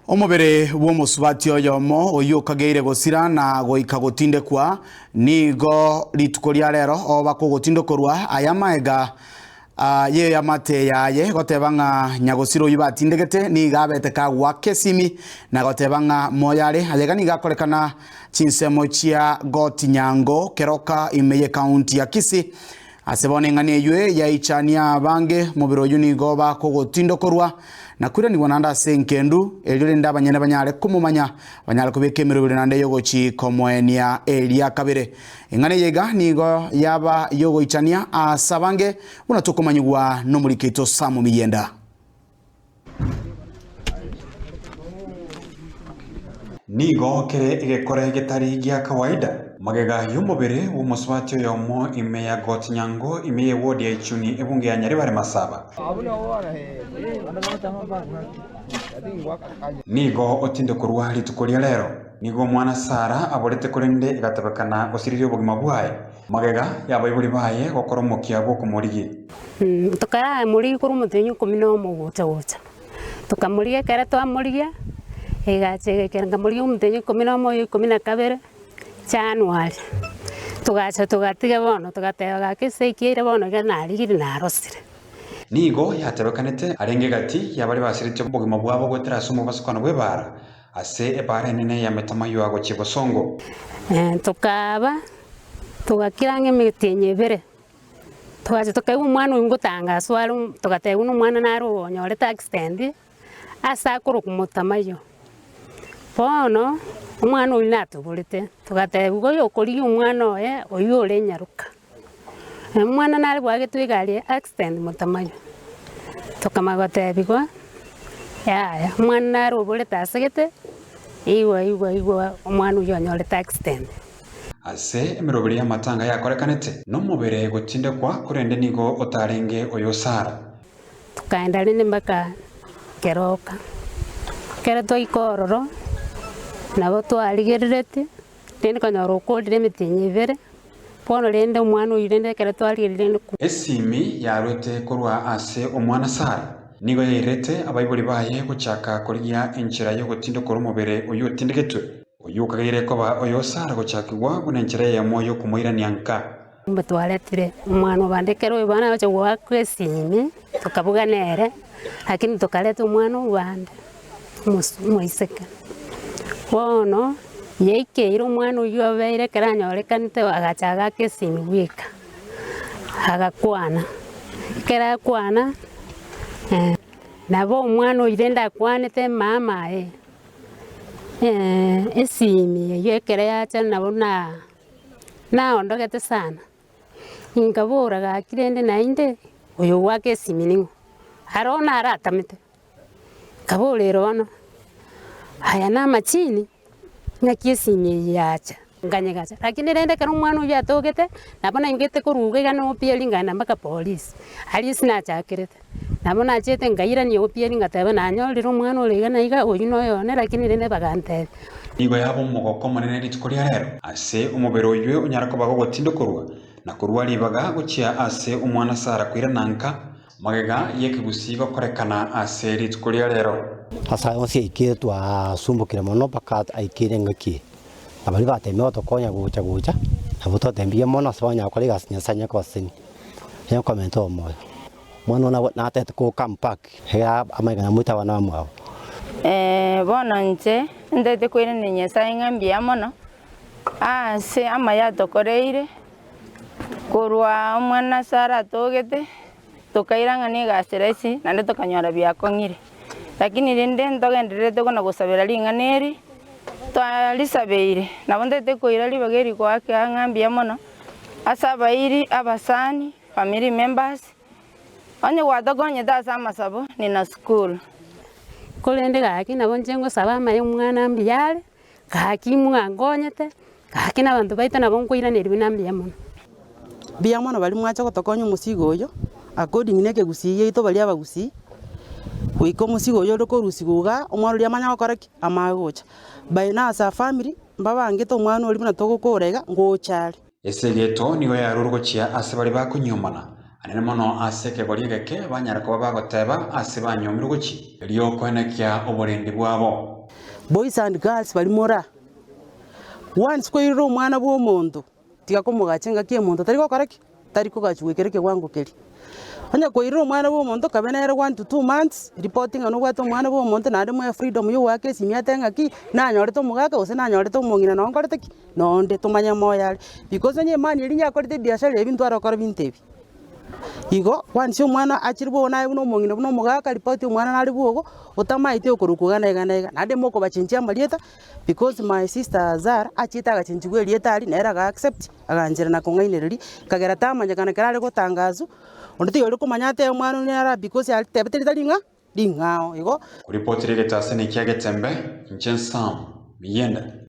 Omobere bw'omosubati oyomo oyio okageire gosira na goika gotindekwa, nigo rituko ria rero oba kogotindokorwa aya amaega y'eamate yaye, goteba ng'a nyagosira oyio batindegete nigo abete kagoaka esimi na goteba ng'a moyo are. Ayaiga nigo akorekana chinsemo chia Gotinyango, Keroka ime y'ecounty ya Kisii. Ase bono eng'ana eyio yaichania abange, omobere oyio nigo bakogotindokorwa na koiranigwa naende ase enkendu, erio rende abanyene banyare komomanya, banyare kobeka emeroberi naende y'ogochia komoenia eria kabere. Eng'ana eye iga nigo yaba y'ogoichania ase abange, buna tokomanyigwa nomoriki oito Sam Miyenda. Nigo kere egekore getari gia kawaida, magega y'omobere bw'omosubati oyomo ime ya Got-Nyango ime y'ewodi ya Ichuni ebunge ya Nyaribari Masaba. Nigo otinde korwa rituko ria rero. Nigo omwana Sara aborete korende egatebekana osiririe obogima bwaye, magega y'abaibori baye gokora omokia bw'okomorigia. Tokaramorigia korwa omotienyi ikomi na omo gocha gocha, tokamorigia ekero twamorigia, egacha egaikera nkamorigia omotienyi ikomi na omo oyo ikomi na kabere, January, togacha togatiga bono togateba gaki ase ekiaire bono iga narigirie narosire. Nigo yatebekanete arenge egati ya baria basiretie obogima bwabo goetera ase omobasukano bw'ebaara, ase ebaara enene ya Metamaywa gochia bosongo. Tokaaba, togakira ang'e emetienyi ebere. Togacha tokaigwa omwana oyio ngotangaswa are togatebigwa buna omwana nare onyorete accident, ase akorokwa motamayo. Bono, omwana oyio natoborete, togatebigwa oyo okorigia omwana oye, oyio ore nyaroka. Omwana nare bwagetwe egari accident motamayo. Tokamanya gotebigwa, yaya omwana nare oborete asegete, igwa igwa igwa omwana oyio onyorete accident. Ase emeroberi y'amatanga yakorekanete, nomobere gotindekwa, korende nigo otarenge oyo Sara. Tokaenda rende mpaka keroka. Ekero twaika ororo, nabo twarigereretie, rende konyora okorire emetienyi ebere, bono rende omwana oyio rende ekero twarigereire rende. Esimi yarwete korwa ase omwana Sara nigo yairete abaibori baye gochaka korigia enchera y'ogotindekora omobere oyio otindegetwe. Oyio okageire koba oyo Sara gochakigwa buna enchera eyemo y'okomoirania nka. Mbe twaretire omwana obande ekero oyo bono agocha goakwa esimi, tokabuga nere, lakini tokareta omwana obande omosu omoiseke. Bono, yaikeire omwana oyio obeire ekero anyorekanete agacha agaaka esimi bweka, agakwana, ekero akwana, nabo omwana oyio rende akwanete mama aye. Esimi eyio ekero yacha nabo na naondogete sana, nkabora gaki rende naende oyo ogoaka esimi ning'o? Aro naro atamete, nkabora ere bono, aya na amachini, ng'aki esimi eye yacha, nkanyegacha. Lakini rende ekero omwana oyio atogete, nabo naigete korwa iga iga na opieri nkaenda mpaka polisi, aria ase nachakerete. Nabo nachete nkairania opieri ngateba nanyorire omwana ore iga na iga, oyio noyo one, lakini rende bagantebia. Nigo yaba omogoko omonene rituko ria rero, ase omobere oyio onyare koba gogotindokorwa, na korua ribaga gochia ase omwana Sara koirana nka, magega y'ekegusii gokorekana ase rituko ria rero. Ase aya onsi aikire twasumbokire mono mpaka aikire engaki eye. Na baria bateemire gotokonya gocha gocha, nabo twatebirie mono ase banyara gokora egasi Nyasae anyare kobasesenia, anyare komenta omoyo. Omwana one natete ko come back iga amaiga namoite abana bamwabo. Bono inche ntete koiraneria Nyasae ng'a mbuya mono ase amaya atokoreire, korwa omwana Sara atogete, tokaira ng'a negasi rahisi naende tokanyora biakong'ire. Lakini rende ntogendererete kona gosabera ring'ana eri, twarisabeire, nabo ntete koira ribaga eri goaka ng'a mbuya mono ase abairi, abasani, Family members, onye gwatokonyete ase amasabo nina school. Korende gaki nabo inche ngosaba amaye omwana mbuya are, gaki mwankonyete, gaki na abanto baito nabo nkoiraneria buna mbuya mono. Mbuya mono baria mwacha gotokonya omosigo oyo, according na ekegusii giaito baria abagusii, goika omosigo oyo ore korusigwa igaa, omwana oria amanye gokora ki? Amanye gocha. By now as a family, mbabangete omwana oria buna togokora iga, ngocha are. Esegeto nigo yarurwe gochia ase baria bakonyuomana. Anene mono ase ekegori egeke banyara koba bagoteba ase banyomirwe gochia, erio koenekia oborendi bwabo. Boys and girls baria moraa, once kwairire omwana bwa omonto, tiga komogacha engaki omonto tari gokora ki? Tari kogachwa goikera ekewango keria. Onye kwairire omwana bwa omonto kabe nere 1 to 2 months, ripoti ng'a nobwate omwana bwa omonto naende moe freedom ya ogoaka esimi atebe ng'aki, nanyorete omogaka gose nanyorete omong'ina noo nkorete ki? Nonde tomanye moyo are. Because onye emani eria nyakorete ebiashara ebi ntware gokora binto ebi. Igo, kwansia omwana achire bwogo naye buna omong'ina buna omogaka ripoti omwana nare bwogo, otamaeti okorokwa iga na iga na iga. Naende mokobachenchia amarieta, because my sister Zara achiete agachenchigwa erieta aria, nere aga accept, aganchera na kong'ainereria, ekagera tamanyekana ekero are gotangaswa, onde taiyo ore komanya atebe omwana one nere because aritebete ritari ng'a ring'ao igo. Koripoti rigetase nekia Getembe, inche Sam Miyenda.